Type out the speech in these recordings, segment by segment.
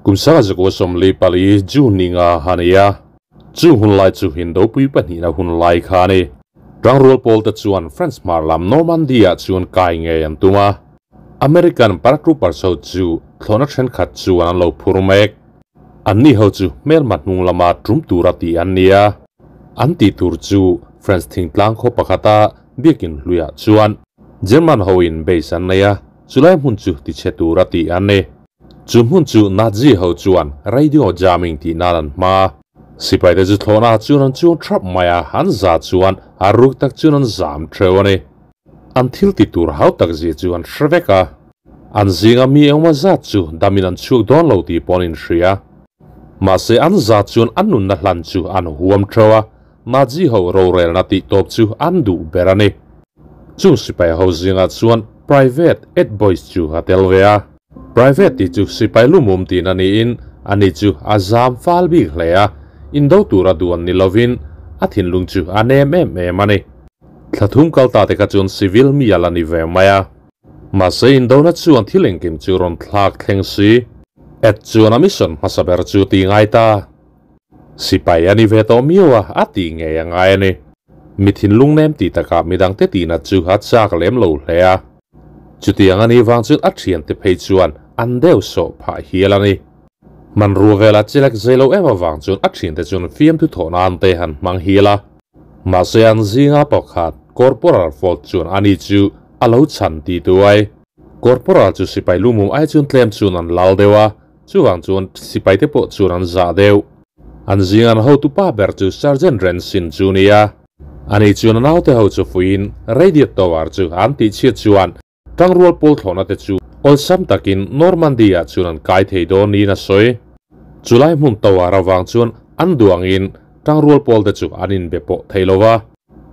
Kum sanga zakua 44 June ni nga hania. Chu hun lai chu Hindopui pahnihna hun lai kha ani. Tangrual pawl te chuan France hmar lam Normandy ah chuan kai ngei an tum a. American paratroopers ho chu thlawhna thenkhat chuan an lo phur mek. Anni ho chu hmelma hnung lama tum tura tih an ni a. An tih tur chu France thingtlang khaw pakhata biakin hluiah chuan German ho in base an nei a, chulai hmun chu tichhe tura tih an ni. Chu hmun chu Nazi ho chuan radio jamming tih nan an hma a. Sipai te chu thlawhna chuan an chuang thrap mai a, an za chuan a ruk tak chuan an zam theuh a ni. An thil ti tur hau tak zia chu an hre vek a. An zinga mi engmaw zat chu damin an chhuak dawn lo tih pawh an inhria. Mahse an za chuan an nunna hlan chu an huam theuh a, Nazi ho rorelna tih tawp chu an duh ber a ni. Chung sipai ho zingah chuan Private Ed Boyce chu a tel ve a. Private tih chu sipai lumum tihna niin ani chu a zam fal bik hle a, indo tura duan ni lovin a thinlung chu a nem em em a ni. Thla thum kal ta te kha chuan civil mi a la ni ve mai a. Mahse indona chuan thil engkim chu rawn thlak thleng si. Ed chuan a mission hmasa ber chu ti ngai ta. Sipai a ni ve tawh miau a, a tih ngei a ngai a ni. Mi thinlung nem tih takah midangte tihna chu a chak lem lo hle a. Chutiang a nih vang chuan a thiante phei chuan an deuh sawh phah hial a ni. Hmanrua vela chelek zei lo em avang chuan a thiante chuan fiamthu thawh nan te han hmang hial a. Mahse an zinga pakhat Corporal Ford chuan ani chu a lo chhan ti tuai. Corporal chu sipai lumum ai chuan tlem chuan an lal deuh a, chuvang chuan sipai te pawh chuan an zah deuh. An zinga an hotu pa ber chu Sergeant Rensin chu nia. Ani chuan a naute ho chu fuiin radio tower chu an tihchhiat chuan tangrual pawl thlawhna te chu awlsam takin Normandy ah chuan an kai thei dawn niin a sawi. Chulai hmun tower avang chuan an duangin tangrual pawl te chu an inbe pawh thei lo va.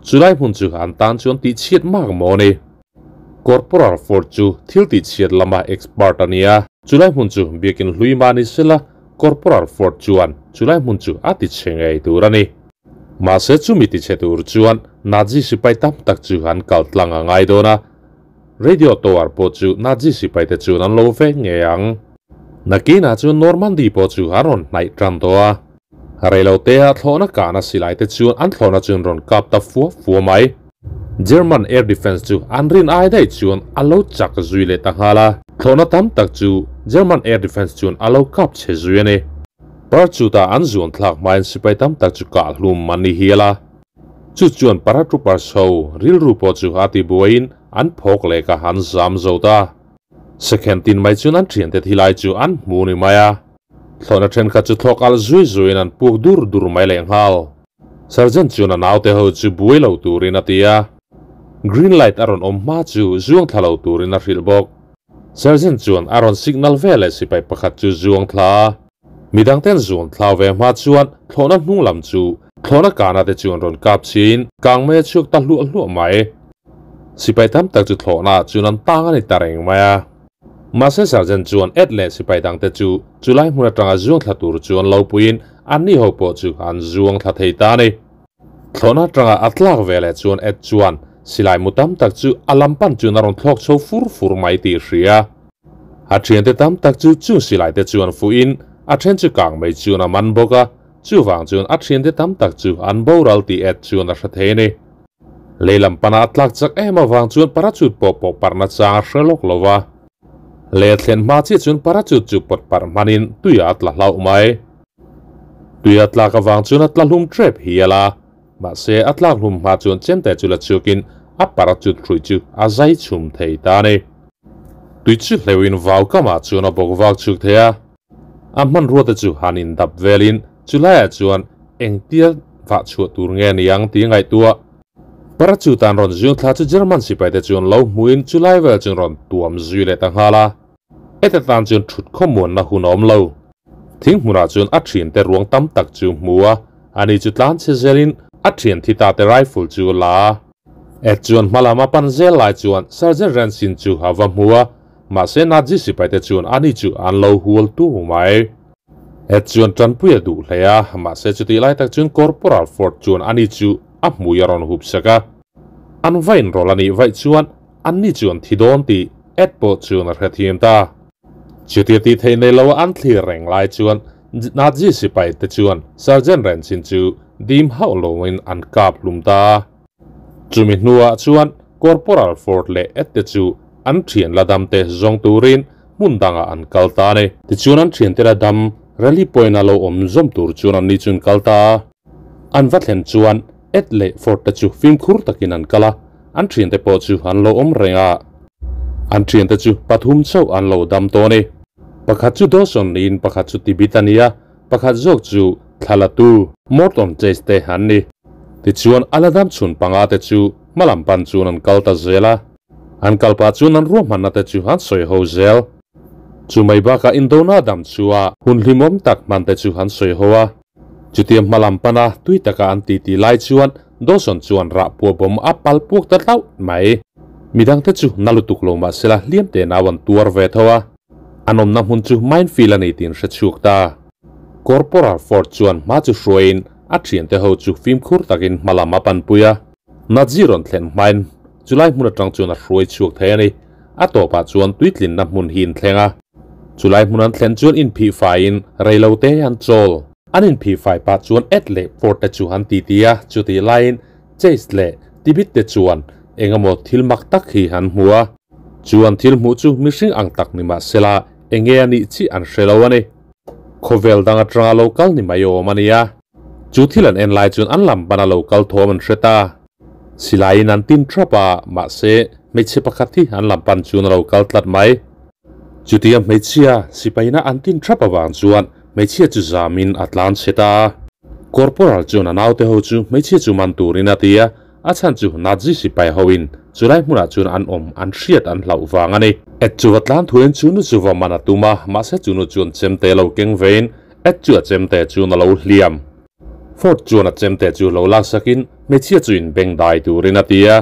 Chulai hmun chu an tan chuan tihchhiat mak maw ni. Corporal Ford chu thil tihchhiat lama expert a ni a, chulai hmun chu biakin hlui mah ni sela Corporal Ford chuan chulai hmun chu a tichhe ngei tur a ni. Mahse chumi tichhe tur chuan Nazi sipai tam tak chu an kal tlang a ngai dawn a, radio tower pawh chu Nazi sipaite chuan an lo veng ngei ang. Nakinah chuan Normandy pawh chu an rawn hnaih tan tawh a, Reilotea thlawhna kahna silaite chuan an thlawhna chuan rawn kap ta fua fua mai. German air defence chu an rin ai daih chuan a lo chak zui leh ta nghal a. Thlawhna tam tak chu German air defence chuan a lo kap chhe zui a ni. Parachute-a an zuan thlak hmain sipai tam tak chu kah hlum an ni hial a. Chu chuan paratroopers ho rilru pawh chu a ti buaiin an phawk leh ka han zam zo ta. Second tin mai chuan an thiante thilai chu an hmu ni mai a. Thlawhna thenkhat chu thlawk alh zui zuiin an puk dur dur mai leh nghal. Sergeant chuan a naute ho chu buai lo turin a ti a. Green light a rawn awm hma chu zuang thla lo turin a hrilh bawk. Sergeant chuan a rawn signal ve leh sipai pakhat chu zuang thla a. Midangten zuang thlau ve hma chuan thlawhna hnung lam chu thlawhna kana te chuan rawn kap chhiin kang mai a chhuak ta hluah hluah mai. Sipai tam tak chu thlawhna ah chuan an tang a ni ta reng mai a. Mahse Sergeant chuan Ed leh sipai dangte chu chulai hmun atanga zuang thla tur chuan lo puiin anni ho pawh chu an zuang thla thei ta a ni. Thlawhna atanga a tlak ve leh chuan Ed chuan silai mu tam tak chu a lam pan chuan a rawn thlawk chho fur fur mai tih a hria. A thiante tam tak chu chung silai te chuan fuhin a then chu kang mai chuan a man bawk a, chuvang chuan a thiante tam tak chu an boral tih Ed chuan a hre thei a ni. Lei lam pana a tlak chak em avang chuan parachute pawh pawh parhna chang a hre lawk lo va. Lei a thlen hma chiah chuan parachute chu pawt parh hmanin tuiah a tla hlauh mai. Tuia tlak avang chuan a tla hlum tep hial a, mahse a tlak hlum hma chuan chemte chu la chhuakin a parachute hruih chu a zai chhum thei ta a ni. Tui chu hleuhin vau kamah chuan a bawk vak chhuk thei a. A hmanrua te chu han indap velin chulaiah chuan engtia vah chhuah tur nge ni ang tih ngaihtuah. Parachute an rawn zuang thla chu German sipai te chuan lo hmuhin chulai vel chuan rawn tuam zui leh ta nghal a. Heta tan chuan thut khawmuanna hun a awm lo. Thing hmunah chuan a thiante ruang tam tak chu hmu a, ani chu tlan chhe zelin a thian thi ta te rifle chu a la a. Ed chuan hmalam a pan zel lai chuan Sergeant Ransin chu a va hmu a, Mahse Nazi sipaite chuan ani chu an lo hual tu mai. Ed chuan tanpui a duh hle a, mahse chutih lai tak chuan Corporal Ford chuan ani chu a hmui a rawn hup sak a. An va inrawlh a nih vaih chuan anni chu an thi dawn tih Ed pawh chuan a hrethiam ta. Chutia tih theih nei lo an thlir reng lai chuan Nazi sipai te chuan Sergeant Renchin chu dim hauh loin an kap hlum ta a. Chumi hnuah chuan Corporal Ford leh Ed te chu an thian la dam te zawng turin hmun dangah an kal ta a ni. Tichuan an thiante la dam rally point a lo awm zawm tur chuan anni chu an kal ta a. An va thlen chuan Ed leh Ford te chu fimkhur takin an kal a, an thiante pawh chu an lo awm reng a. An thiante chu pathum chauh an lo dam tawh a ni. Pakhat chu Dawson niin pakhat chu Tibet a ni a, pakhat zawk chu Thlalatu, Morton Chase te an ni. Tichuan a la dam chhun panga te chu hmalam pan chuan an kal ta zel a. An kal pah chuan an ruahmanna te chu an sawi ho zel. Chu mai bakah indona dam chu a hun hlimawm tak hman te chu an sawi ho a. Chutia hmalam pana tui taka an titi lai chuan Dawson chuan rah puah bawm a pal puak ta hlauh mai. Midangte chu na lutuk lo mahsela hliam te nau an tuar ve tho a. An awmna hmun chu minefield a ni tiin hre chhuak ta. Corporal Ford chuan hma chu hruaiin a thiante ho chu fimkhur takin hma lam a panpui a. Nazi rawn thlen hmain chulai hmun atang chuan a hruai chhuak thei a ni. A tawpah chuan tuitlinna hmun hi in thleng a. Chulai hmun an thlen chuan inphih faiin reilote an chawl. An inphih fai pah chuan Ed leh Ford te chu an titi a, chutih laiin Chase leh Tibit te chuan eng emaw thil mak tak hi an hmu a. Chu an thil hmuh chu mihring ang tak ni mah sela eng nge a nih chiah an hre lo a ni. Khawvel dang atanga lo kal ni mai awm a nia. Chu thil an en lai chuan an lam pana lo kal thawm an hre ta. Silaiin an tin thrap a, mahse hmeichhe pakhat hi an lam pan chuan a lo kal tlat mai. Chutia hmeichhia sipaina an tin thrap avang chuan hmeichhia chu zamin a tlan chhe ta. Corporal chuan a naute ho chu hmeichhia chu man turin a ti a, a chhan chu Nazi sipai hoin chulai hmunah chuan an awm an hriat an hlauh vang a ni. Ed chu va tlan thuin chu nu chu va man a tum a, mahse chu nu chuan chemte lo keng vein Ed chu a chemte chuan a lo hliam. Ford chuan a chemte chu lo laksakin hmeichhia chu inbeng dai turin a ti a.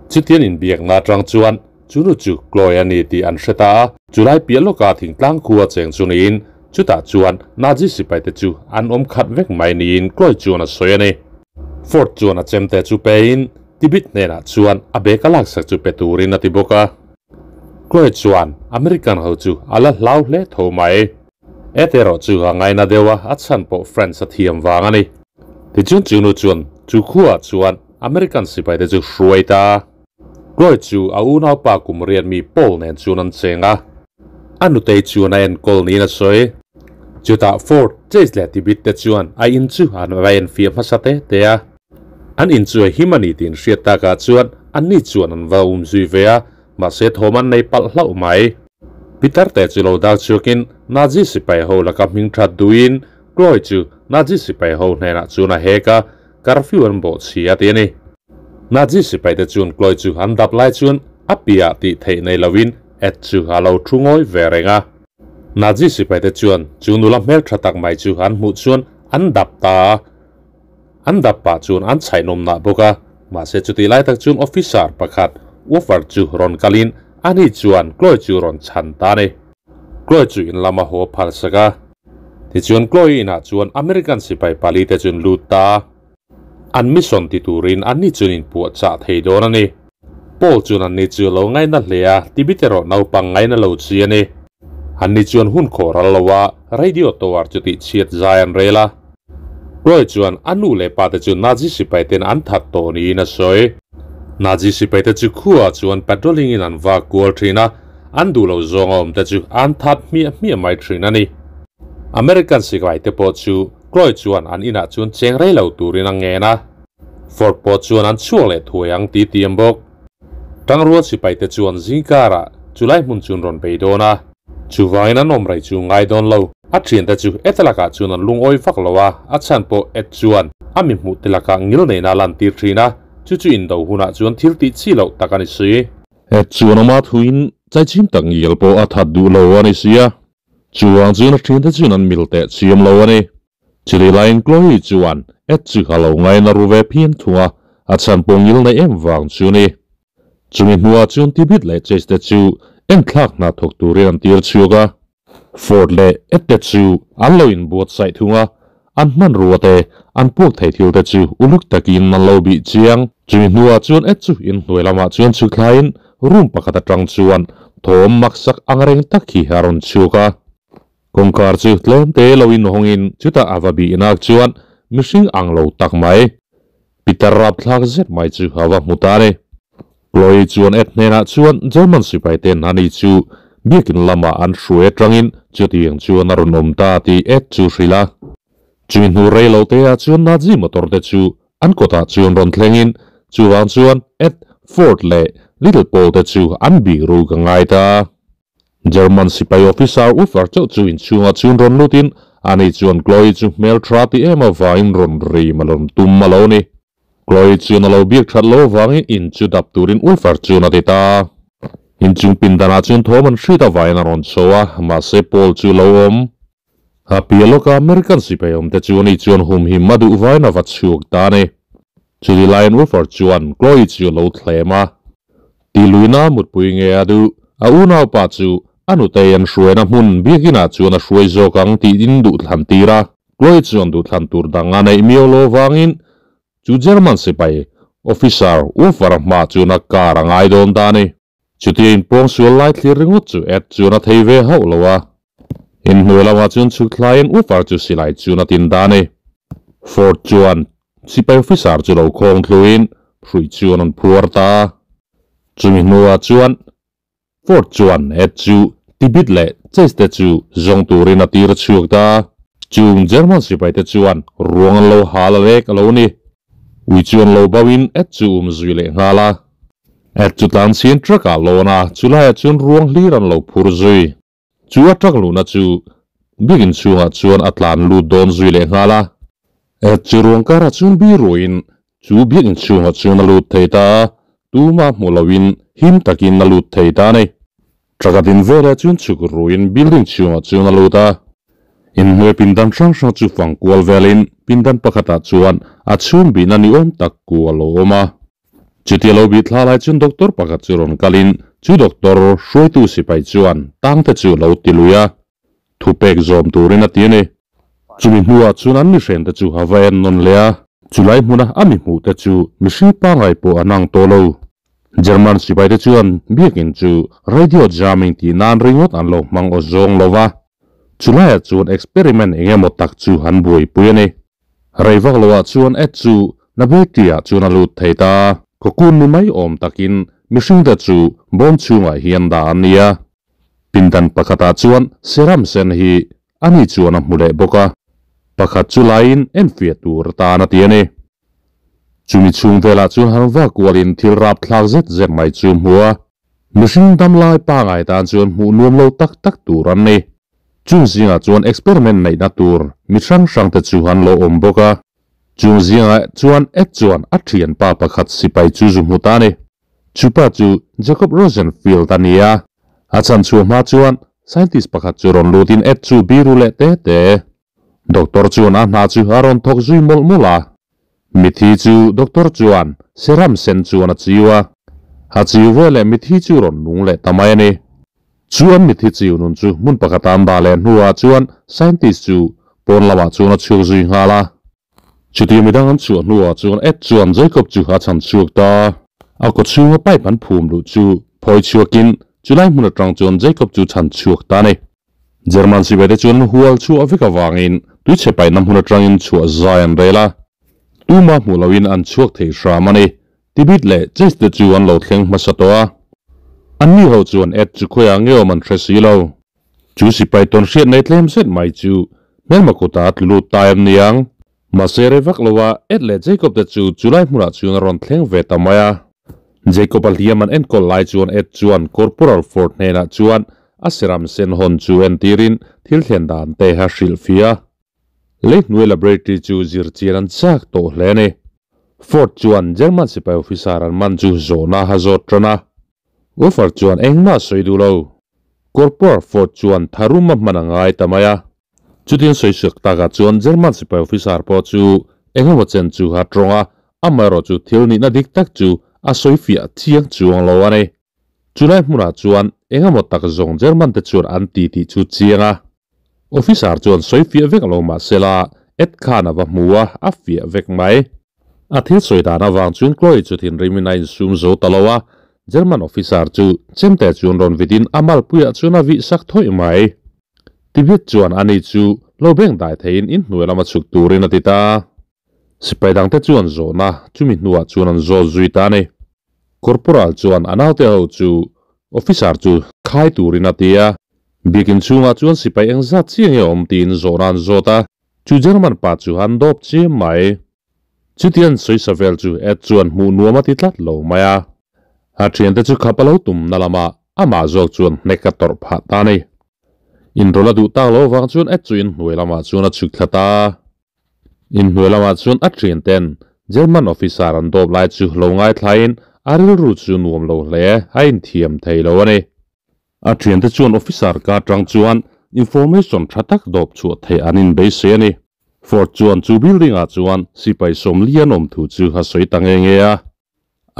Chutian inbiakna atang chuan chu nu chu Chloe a ni tih an hre ta a. Chulai piah lawka thingtlang khua cheng chu niin chutah chuan Nazi sipaite chu an awm khat vek mai niin Chloe chuan a sawi a ni. Ford chuan a chemte chu pein Tibit hnenah chuan a bag a laksak chu pe turin a ti bawk a. Chloe chuan American ho chu a la hlau hle tho mai. Ed erawh chu a ngaina deuh a, a chhan pawh French a thiam vang a ni. Tichuan chu nu chuan chu khuaah chuan American sipaite chu hruai ta. Chloe chu a unaupa kum riat mi Paul nen chuan an cheng a, a nutei chuan a enkawl niin a sawi. Chutah Ford, Chase leh Tibit te chuan a in chu an va enfiah hmasa te te a. An in chu a him a ni tiin hriat takah chuan anni chuan an va um zui ve a, mahse thawm an nei palh hlauh mai. Peter te chu lo dak chhuakin Nazi sipai ho laka hming that duhin Chloe chu Nazi sipai ho hnenah chuan a hek a, curfew an bawh chhi a ti a ni. Nazi sipai te chuan Chloe chu an dap lai chuan a piah tih theih nei loin Ed chu a lo thu ngawi ve reng a. Nazi sipai te chuan chu nula hmel tha tak mai chu an hmuh chuan an dap ta a, An dap pah chuan an chhaihnawm nah bawk a, mahse chutih lai tak chuan officer pakhat Wofford chu rawn kalin ani chuan Chloe chu rawn chhan ta a ni. Chloe chu in lama haw phal sak a. Tichuan Chloe inah chuan American sipai pali te chuan lut ta a. An mission ti turin anni chuan inpuah chah thei dawn a ni. Paul chuan anni chu a lo ngaina hle a, tibit erawh naupang ngaina lo chi a ni. Anni chuan hun khawh ral lo a, radio tower chu tihchhiat zai an rel a. Chloe chuan a nu leh pa te chu Nazi sipai ten an that tawh niin a sawi. Nazi sipai te chu khuaah chuan patrolling in an vak kual thin a, an duh loh zawng a awm te chu an that hmiah hmiah mai thin a ni. American sipai te pawh chu Chloe chuan an inah chuan cheng rei lo turin a ngen a. Ford pawh chuan an chhuak leh thuai ang tih tiam bawk. Tangrual sipai te chuan zingkarah chulai hmun chu an rawn bei dawn a. Chuvangin an awm rei chu ngai dawn lo. A thiante chu Ed lakah chuan an lungawi vak lo a, a chhan pawh Ed chuan a mi hmuh te lakah ngil neihna a lantir thin a, chu chu indo hunah chuan thil tih chi loh tak a ni si. Ed chuan ama thuin chaichim tak ngial pawh a that duh lo a ni si a, chuvang chuan a thiante chuan an mil teh chiam lo a ni. Chutih laiin Chloe chuan Ed chu a lo ngaina ru ve phian thung a, a chhan pawh ngil nei em vang chu ni. Chumi hnuah chuan Tibet leh Chase te chu enthlak hna thawk turin an tir chhuak a. Ford leh Ed te chu an lo inbuatsaih thung a, an hmanrua te, an puak thei thil te chu uluk takin an lo bih chiang. Chumi hnuah chuan Ed chu inhnuai lamah chuan chhuk thlaiin room pakhat atang chuan thawm maksak angreng tak hi a rawn chhuak a. Kawngkhar chu tlem te lo in hawngin chutah a va bih nak chuan mihring ang lo tak mai pitar rapthlak zet mai chu a va hmu ta a ni. Chloe chuan Ed hnenah chuan German sipai ten ani chu biakin lamah an hruai atangin chutiang chuan a rawn awm ta tih Ed chu hrilh a. Chumi hnu rei lo te ah chuan Nazi motor te chu an kawtah chuan rawn thlengin chuvang chuan Ed, Ford leh Little Paul te chu an bih ruk a ngai ta. German sipai officer Ufer chauh chu inchhungah chuan rawn lutin ani chuan Chloe chu hmel tha ti em avangin rawn rim a rawn tum a lo ni. Chloe chuan a lo biak that lo avangin in chu dap turin Ufer chuan a ti ta. Inchung pindanah chuan thawm an hrit avangin a rawn chho a, mahse Paul chu lo awm. A piah lawka American sipai awmte chu ani chuan humhim a duh vain a va chhuak ta a ni. Chutih laiin Ufer chuan Chloe chu a lo thlem a. Ti luina mutpui nge a duh? A unaupa chu a nutei an hruaina hmun biakinah chuan a hruai zawk ang tiin duhthlan tir a. Chloe chuan duhthlan tur dang a neih miau lo avangin chu German sipai officer Ufer hmaah chuan a kar a ngai dawn ta a ni. Chutia inpawng sual lai thlir ringawt chu Ed chuan a thei ve hauh lo a. Inhnuai lamah chuan chhuk thlaiin Ufer chu silai chuan a tin ta a ni. Ford chuan Sipai officer chu lo khawng thluin hruih chuan an phuar ta a. Chumi hnuah chuan Ford chuan Ed chu Tibit leh Chase te chu zawng turin a tir chhuak ta a. Chung German sipai te chuan ruang an lo hal a lek a lo ni. Ui chuan lo bauhin Ed chu um zui leh nghal a. Ed chu tlanchhin truck ah lawn a, chulaiah chuan ruang hlir an lo phur zui. Chu a truck luhna chu biakin chhungah chuan a tlan lut dawn zui leh nghal a. Chu ruang karah chuan biruin chu biakin chhungah chuan a lut thei ta a, tuma hmu loin him takin a lut thei ta a ni. Truck a din veleh chuan chhuk ruin building chhungah chuan a lut a. Inhnuai pindan hrang hrang chu fang kual velin pindan pakhatah chuan a chhung bihna ni awm tak ku a lo awm a. Chutia lo bih thla lai chuan doctor pakhat chu rawn kalin chu doctor hruaitu sipai chuan tangte chu lo ti lui a, thupek zawm turin a ti a ni. Chumi hnuah chuan an mihrente chu a va en nawn leh a, chulai hmuna a mi hmuhte chu mihring pangngai pawh an ang tawh lo. German sipaite chuan biakin chu radio jamming tih nan ringawt an lo hmang aw zawng lo va, chulaiah chuan experiment eng emaw tak chu an buaipui a ni. Rei vak loah chuan Ed chu Nabeti-ah chuan a lut thei ta. Cocoon ni mai awm takin mihringte chu bawm chhungah hian dah an ni a. Pindan pakhatah chuan seram sen hi ani chuan a hmu leh bawk a. Pakhat chu laiin enfiah tur atan a ti a ni. Chumi chhung velah chuan han va kualin thil rapthlak zet zet mai chu hmu a. Mihring damlai pangai tan chuan hmuh nuam lo tak tak tur an ni. Chung zingah chuan experiment neihna tur mi hrang hrangte chu an lo awm bawk a. Chung zingah chuan Ed chuan a thianpa pakhat sipai chu zu hmu ta a ni. Chu pa chu Jacob Rosenfield a ni a. A chhan chhuah hma chuan scientist pakhat chu rawn lutin Ed chu biru leh te te. Doctor chuan a hna chu a rawn thawk zui mawlh mawlh a. Mithi chu doctor chuan serum sen chuan a chiu a. A chiu veleh mithi chu rawn nung leh ta mai a ni. Chu an mithi chiu nun chu hmun pakhat an dah leh hnuah chuan scientist chu pawn lamah chuan a chhuak zui nghal a. Chutia midang an chhuah hnuah chuan Ed chuan Jacob chu a chhan chhuak ta. A kaw chhunga pipe an phum luh chu phawi chhuakin chulai hmun atang chuan Jacob chu chhan chhuak ta a ni. German sipaite chuan hual chhuah vek avangin tuichhe paihna hmun atangin chhuah zai an rel a. Tuma hmuh loin an chhuak thei hram a ni. Tibit leh Chase te chu an lo thleng hmasa tawh a. Anni ho chuan Ed chu khawiah nge awm an hre si lo. Chu sipai tawn hriat nei tlem zet mai chu hmelma kuta a tlu lut ta em niang. Mahse rei vak lo a, Ed leh Jacob te chu chulai hmunah chuan a rawn thleng ve ta mai a. Jacob a hliam an enkawl lai chuan Ed chuan Corporal Ford hnenah chuan a seram sen hawn chu entirin thil thlen dan te a hrilhfiah a. Leihnuai laboratory chu zirchian an chak tawh hle a ni. Ford chuan German sipai officer an man chu zawhna a zawt tan a. Wolfer chuan engmah a sawi duh lo. Corporal Ford chuan tharum a hman a ngai ta mai a. Chutin sawi suak takah chuan German sipai officer pawh chu engemaw chen chu a tawng a, amaherawhchu thil nihna dik tak chu a sawi fiah chiang chuang lo a ni. Chulai hmunah chuan engemaw tak zawng German te chuan an ti tih chu chiang a. Officer chuan sawi fiah vek lo mah sela, Ed khan a va hmu a, a fiah vek mai. A thil sawi dan avang chuan Chloe chu thinrimin a insum zo ta lo a, German officer chu chemte chuan rawn vitin a malpuiah chuan a vih sak thawih mai. Tibet chuan ani chu lo beng dai theiin inhnuai lama chhuk turin a ti ta. Sipai dangte chuan zawhna chumi hnuah chuan an zawt zui ta a ni. Corporal chuan a naute ho chu officer chu khai turin a ti a. Biakin chhungah chuan sipai engzat chiah nge awm tiin zawhna an zawt a. Chu German pa chu an dawp chiam mai. Chutian sawisa vel chu Ed chuan hmuh nuam a ti tlat lo mai a. A thiante chu khap a lo tum na lamah amah zawk chuan hnek a tawrh phah ta a ni. Inrawlh a duh tak lo avang chuan Ed chu inhnuai lamah chuan a chhuk thla ta. Inhnuai lamah chuan a thianten German officer an dawp lai chu lo ngaithlain a rilru chu nuam lo hle a inthiam thei lo a ni. A thiante chuan officer ka atang chuan information tha tak dawp chhuah theih an inbeisei a ni. Ford chuan chu building ah chuan sipai sawmli an awm thu chu a sawi ta nge nge a.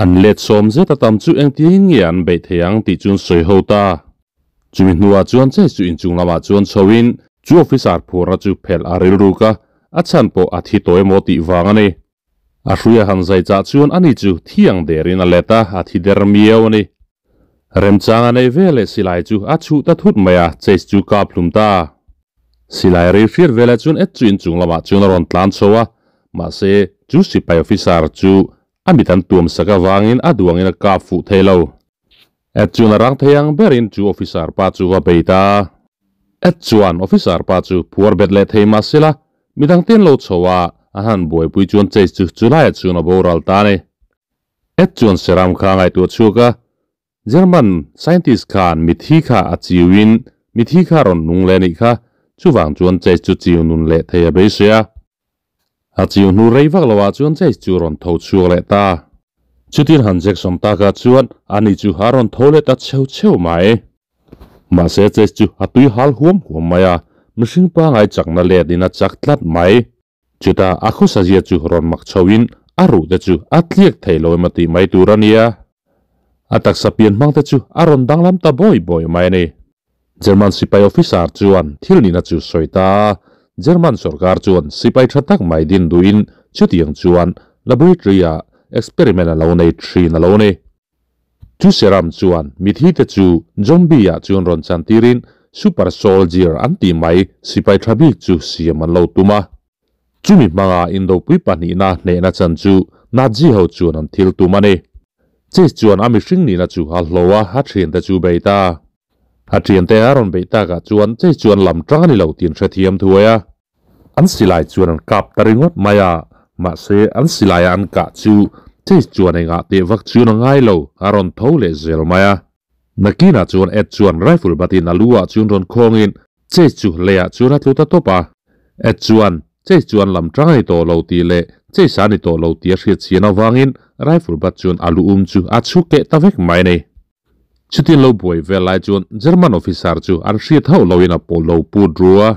An let sawm zet a tam chu engtiangin nge an beih thei ang tih chu an sawi ho ta. Chumi hnuah chuan Chase chu inchung lamah chuan chhoin chu officer phurna chu phelh a rilruk a, a chhan pawh a thi tawh emaw tih vang a ni. A hrui a han zai chah chuan ani chu thi ang derin a let a, a thi der miau a ni. Remchang a nei ve leh silai chu a chhuh ta thut mai a, Chase chu kap hlum ta. Silai rei hriat veleh chuan Ed chu inchung lamah chuan a rawn tlan chho a, mahse chu sipai officer chu a mit an tuam sak avangin a duangin a kap fuh thei lo. Ed chuan a rang thei ang berin chu officer pa chu va bei ta. Ed chuan officer pa chu phuar bet leh thei mah sela, midang ten lo chho a, a han buaipui chuan Chase chu chulaiah chuan a boral ta a ni. Ed chuan Seram kha a ngaihtuah chhuak a, German scientist khan mithi kha a chiuin mithi kha a rawn nung leh a nih kha, chuvang chuan Chase chu chiu nun leh thei a beisei a. A chiu hnu rei vak lo ah chuan Chase chu rawn tho chhuak leh ta. Chutin han Jackson takah chuan ani chu a rawn tho leh ta cheu cheu mai. Mahse Chase chu a tui hal huam huam mai a, mihring pangai chakna let in a chak tlat mai. Chutah a khawsazia chu rawn mak chho in a ruh te chu a tliak thei lo emaw tih mai tur a nia. A taksa pian hmang te chu a rawn danglam ta bawi bawi mai a ni. German sipai officer chuan thil nihna chu sawi ta. German sorkar chuan sipai tha tak mai din duhin chutiang chuan laboratory-ah experiment a lo nei thin a lo ni. Chu serum chuan mithi te chu zombie-ah chuan rawn chantirin super soldier an tih mai sipai tha bik chu siam an lo tum a. Chumi hmanga indopui pahnihna hnehna chan chu Nazi ho chuan an thil tum a ni. Chase chuan a mihring nihna chu a hlo a, a thiante chu bei ta. A thiante a rawn beih takah chuan Chase chuan lam tang a ni lo tih an hrethiam thuai a. An silai chuan an kap ta ringawt mai a, mahse an silaia an kah chu Chase chuan engah teh vak chuan a ngai lo, a rawn tho leh zel mai a. Nakinah chuan Ed chuan rifle batin a lu ah chuan rawn khawngin Chase chu leiah chuan a tlu ta tawp a. Ed chuan Chase chuan lam tang a ni tawh lo tih leh Chase a ni tawh lo tih a hriat chian avangin rifle bat chuan a lu um chu a chhu keh ta vek mai a ni. Chutin lo buai vel lai chuan German officer chu an hriat hauh loin a pawl lo put ru a.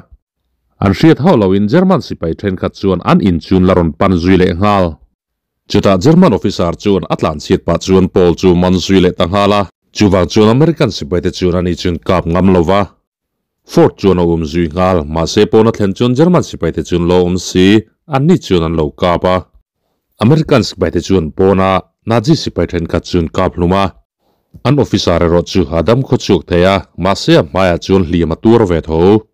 An hriat hauh loin German sipai thenkhat chuan an in chun la rawn pan zui leh nghal. Chutah German officer chuan a tlanchhiat pah chuan Paul chu man zui leh ta nghal a. Chuvang chuan American sipaite chuan ani chuan kap ngam lo va. Ford chuan a um zui nghal, mahse pawn a thlen chuan German sipaite chuan lo awm si, anni chuan an lo kap a. American sipaite chuan pawna Nazi sipai thenkhat chuan kap hlum a. An officer erawh chu a dam khaw chhuak thei a, mahse a hmaiah chuan hliam a tuar ve tho.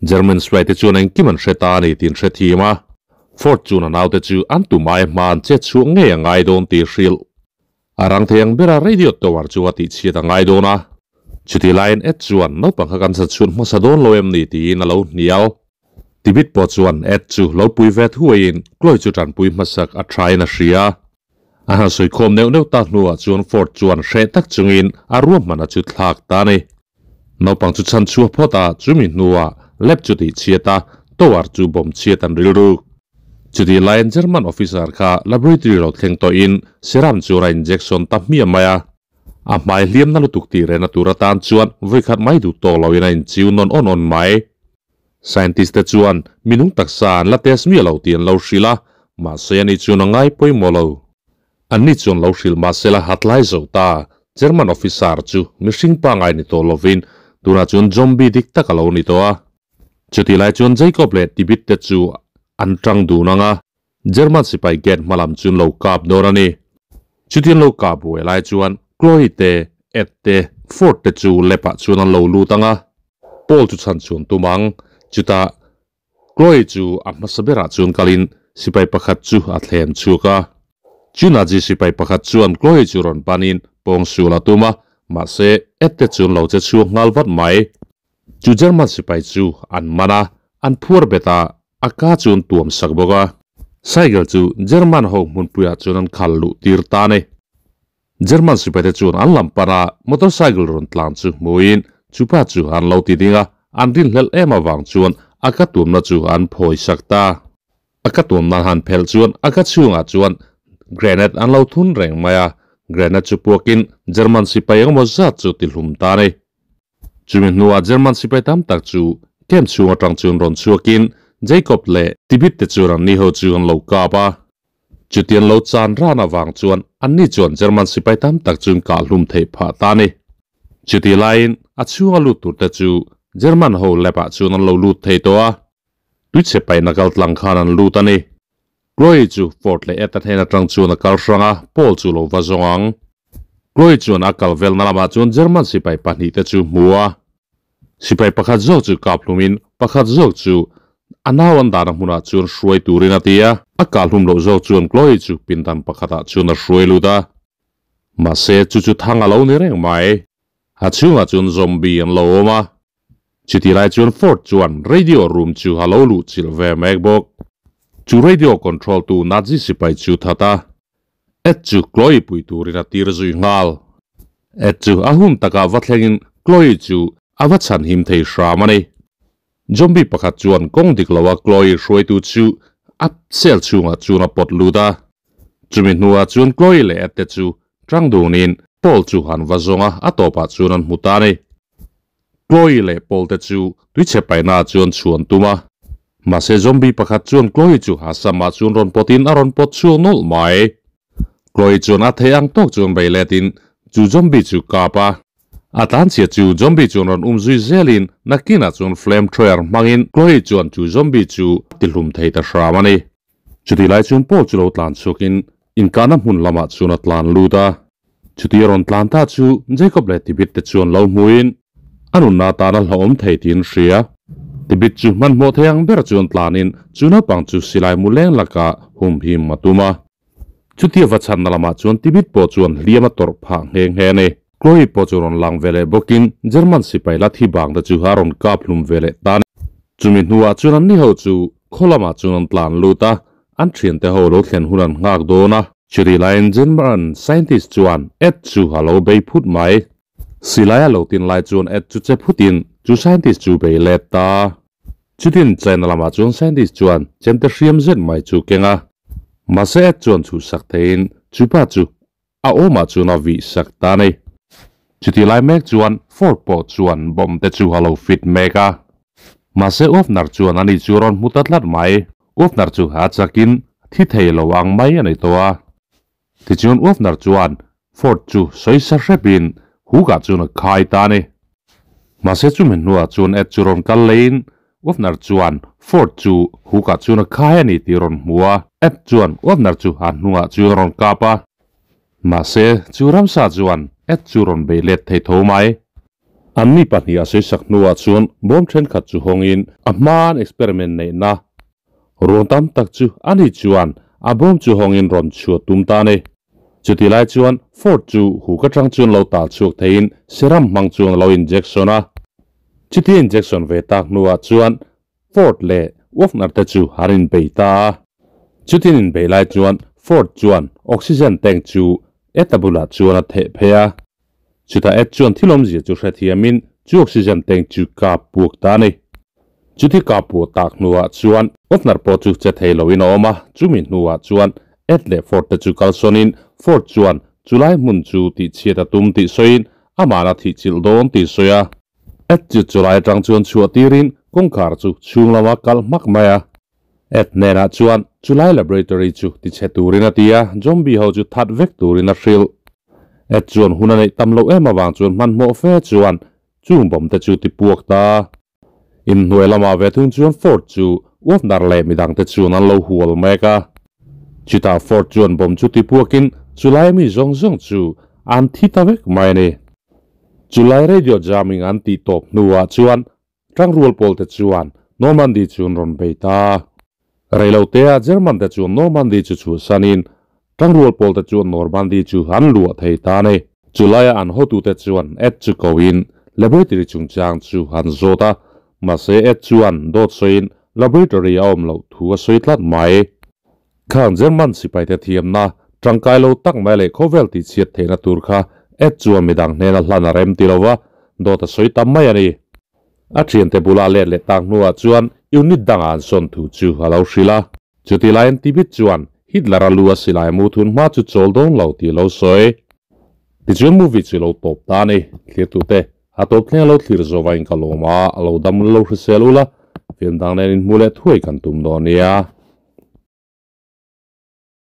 German sipaite chuan engkim an hre ta a ni tih an hrethiam a. Ford chuan a naute chu an tumai hma an chet chhuah ngei a ngai dawn tih hrilh. A rang thei ang bera radio tower chu a tihchhiat a ngai dawn a. Chutih laiin Ed chuan naupang kha kan sachhun hmasa dawn lo em ni tiin a lo hnial. Tibit pawh chuan Ed chu lo pui ve thuaiin Chloe chu tanpui hmasak a thain a hria. A han sawikhawm neuh neuh tak hnuah chuan Ford chuan hreh tak chungin a ruahmana chu thlak ta a ni. Naupang chu chhan chhuah phawt a, chumi hnuah lab chu tihchhiat a, tower chu bawm chhiat an rilruk. Chutih laiin German officer kha laboratory lo thleng tawhin serum chuan a injection ta hmiah mai a. A hmai hliamna lutuk tih rehna tur atan chuan vawikhat mai duh tawk loin a inchiu nawn awn awn mai. Scientist te chuan minung taksa an la test miah lo tih an lo hrilh a, mahse ani chuan a ngai pawimawh lo. Anni chuan lo hrilh mahsela hatlai zo ta, German officer chu mihring pangai ni tawh lovin tunah chuan zombie dik tak a lo ni tawh a. Chutih lai chuan Jacob leh Tibit te chu an tang dun ang a, German sipai gate hma lam chu an lo kap dawn a ni. Chutin lo kap buai lai chuan Chloe te, Ed te, Ford te chu lab ah chuan an lo lut ang a, Paul chu chhan chhuan tum ang. Chutah Chloe chu a hmasa berah chuan kalin sipai pakhat chu a thlem chhuak a. Chu Nazi sipai pakhat chuan Chloe chu rawn panin pawng sual a tum a, mahse Ed te chuan lo che chhuak nghal vat mai. Chu German sipai chu an man a, an phuar bet a, a ka chu an tuam sak bawk a. Cycle chu German ho hmunpuiah chuan an khal luh tir ta a ni. German sipaite chuan an lam pan a, motorcycle rawn tlan chu hmuin chupa chu an lo ti ding a, an rinhlelh em avang chuan a ka tuamna chu an phawi sak ta. A ka tuamna han phelh chuan a ka chhungah chuan grenade an lo thun reng mai a, grenade chu puakin German sipai engemaw zat chu ti hlum ta a ni. Chumi hnuah German sipai tam tak chu camp chhung atang chuan rawn chhuakin Jacob leh Tibit te chuan anni ho chu an lo kap a. Chutian lo chan ran avang chuan anni chuan German sipai tam tak chu an kah hlum theih phah ta a ni. Chutih laiin a chhunga lut tur te chu German ho lab ah chuan an lo lut thei tawh a. Tuichhe paihna kal tlang khan an lut a ni. Chloe chu Ford leh Ed-a hnen atang chuan a kal hrang a, Paul chu lo va zawng ang. Chloe chuan a kal velna lamah chuan German sipai pahnihte chu hmu a. Sipai pakhat zawk chu kap hlumin pakhat zawk chu a nau an dahna hmunah chuan hruai turin a ti a. A kah hlum loh zawk chuan Chloe chu pindan pakhatah chuan a hruai lut a. Mahse chu chu thang a lo ni reng mai. A chhungah chuan zombie an lo awm a. Chutih lai chuan Ford chuan radio room chu a lo luh chilh ve mek bawk. Chu radio control tu Nazi sipai chu that a, Ed chu Chloe pui turin a tir zui nghal. Ed chu a hun takah va thlengin Chloe chu a va chhan him thei hram a ni. Zombie pakhat chuan kawng dik loa Chloe hruaitu chu a cell chhungah chuan a pawt lut a. Chumi hnuah chuan Chloe leh Ed te chu tang dunin Paul chu han va zawng a, a tawpah chuan an hmu ta a ni. Chloe leh Paul te chu tuichhe paihnaah chuan chhuan tum a. Mahse zombie pakhat chuan Chloe chu ha samah chuan rawn pawtin a rawn pawt chhuak nawlh mai. Chloe chuan a theih ang tawk chuan bei letin chu zombie chu kap a. A tlanchhia chu zombie chuan rawn um zui zelin nakinah chuan flame thrower hmangin Chloe chuan chu zombie chu a tihlum thei ta hram a ni. Chutih lai chuan Paul chu lo tlan chhuakin inkahna hmun lamah chuan a tlan lut a. Chuti a rawn tlan ta chu Jacob leh Tibit te chuan lo hmuin a nunna atan a hlauhawm thei tiin hria. Tibit chu hmanhmawh thei ang ber chuan tlanin chu naupang chu silai mu leng lakah humhim a tum a. Chuti a va chhanna lamah chuan Tibit pawh chuan hliam a tawrh phah nghe nghe a ni. Chloe pawh chu rawn lang ve leh bawkin German sipai la thi bang te chu a rawn kap hlum ve leh ta a ni. Chumi hnuah chuan anni ho chu khaw lamah chuan an tlan lut a, an thiante ho lo thlen hun an nghak dawn a. Chutih laiin German scientist chuan Ed chu a lo bei phut mai. Silai a lo tin lai chuan Ed chu che phutin chu scientist chu bei let ta. Chutin China lamah chuan scientist chuan chemte hriam zet mai chu keng a. Mahse Ed chuan chhuhsak theiin chupa chu a awmah chuan a vih sak ta a ni. Chutih lai mek chuan Ford pawh chuan bomb te chu a lo fit mek a. Mahse Uafnar chuan ani chu rawn hmu ta tlat mai. Uafnar chu a chakin thi thei lo ang mai a ni tawh a. Tichuan Uafnar chuan Ford chu sawi sa hrepin hukah chuan a khai ta a ni. Mahse chumi hnuah chuan Ed chu rawn kal leiin Uafnar chuan Ford chu hukah chuan a khai a ni tih rawn hmu a. Ed chuan Uafnar chu a hnungah chuan a rawn kap a. Mahse chu ramsa chuan Ed chu rawn bei let thei tho mai. Anni pahnih a sawisak hnuah chuan bawm thenkhat chu hawngin a hmaan experiment neihna ruang tam tak chu ani chuan a bawm chu hawngin rawn chhuah tum ta a ni. Chuti lai chuan Ford chu huk atang chuan lo tal chhuak theiin serum hmang chuan a lo injection a. Chuti injection ve tak hnuah chuan Ford leh Wagner te chu an inbei ta a. Chutin inbei lai chuan Ford chuan oxygen tank chu Ed-a bulah chuan a theh phei a. Chutah Ed chuan thil awmzia chu hrethiamin chu oxygen tank chu kap puak ta a ni. Chuti kap puah tak hnuah chuan Wagner pawh chu che thei loin a awm a, chumi hnuah chuan Ed leh Ford te chu kalsawnin Ford chuan chulai hmun chu tihchhiat a tum tih sawiin amahna a thihchilh dawn tih sawi a. Ed chu chulai atang chuan chhuah tirin kawngkhar chu chhung lama kal hmak mai a. Ed hnenah chuan chulai laboratory chu tichhe turin a ti a, zombie ho chu that vek turin a hrilh. Ed chuan hun a neih tam loh em avang chuan hmanhmawh fe chuan chung bawm te chu ti puak ta. Inhnuai lamah ve thung chuan Ford chu Wagner leh midang te chuan an lo hual mek a. Chutah Ford chuan bawm chu ti puakin chulai mi zawng zawng chu an thi ta vek mai a ni. Chulai radio jamming an tih tawp hnuah chuan Tangrual pawl te chuan Normandy chu an rawn bei ta. Reilotea German te chuan Normandy chu chhuahsanin Tangrual pawl te chuan Normandy chu an luah thei ta a ni. Chulaia an hotute chuan Ed chu koin laboratory chungchang chu an zawt a, mahse Ed chuan dawt sawiin laboratory a awm loh thu a sawi tlat mai. Khang German sipaite thiamna tangkai lo tak mai leh khawvel tihchhiat theihna tur kha Ed chuan midang hnena hlan a rem ti lova, dawt a sawi tam mai a ni. A thiante bula let leh tak hnuah chuan unit dangah an sawn thu chu a lo hrilh a. Chuti laiin Tibit chuan Hitler-a lu a silai mu thun hma chu chawl dawn lo tih a lo sawi. Tichuan movie chu lo tawp ta a ni. Thlirtute, a tawp thleng a lo thlir zawh in ka lawm a, a lo dam lo hrisel ula, film dang nen inhmu leh thuai kan tum dawn nia.